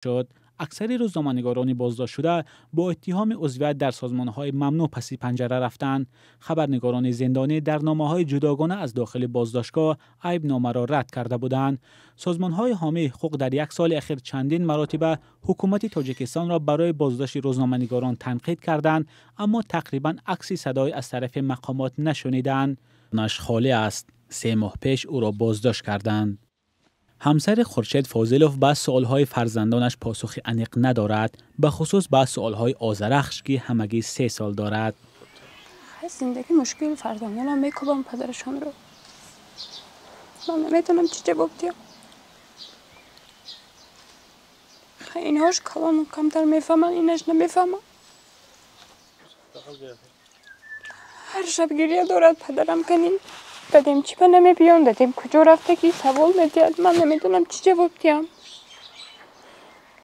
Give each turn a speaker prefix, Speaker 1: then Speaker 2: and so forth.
Speaker 1: Шуд. Аксари рӯзноманигорони боздоштшуда бо иттиҳоми узвият дар созмонҳои мамнӯъ паси панҷара рафтанд. Хабарнигорони зиндонӣ дар номаҳои ҷудогона аз дохили боздоштгоҳ айбномаро рад карда буданд. Созмонҳои ҳомии ҳуқуқ дар як соли ахир чандин маротиба ҳукумати Тоҷикистонро барои боздошти рӯзноманигорон танқид карданд, аммо тақрибан акси садое аз тарафи мақомот нашуниданд. Наш холӣ аст. 3 моҳ пеш ӯро боздошт карданд. Ҳамсари Хуршед Фозилов ба суолҳои фарзандонаш посухи аниқ надорад, бахусус ба суолҳои Озарахш, ки ҳамагӣ 3 сол дорад.
Speaker 2: Зиндагӣ мушкил, фарзандонам мекӯбам падарашонро. Ман наметавонам чӣ ҷавоб диҳам. Инҳош калон, камтар мефаҳманд, инаш намефаҳмам. Ҳар шаб гиря дорад: падарам канӣ, дадем чӣ ба намебиён, дадем куҷо рафтагӣ? Савол медиҳад, ман намедонам чӣ ҷавоб диҳам.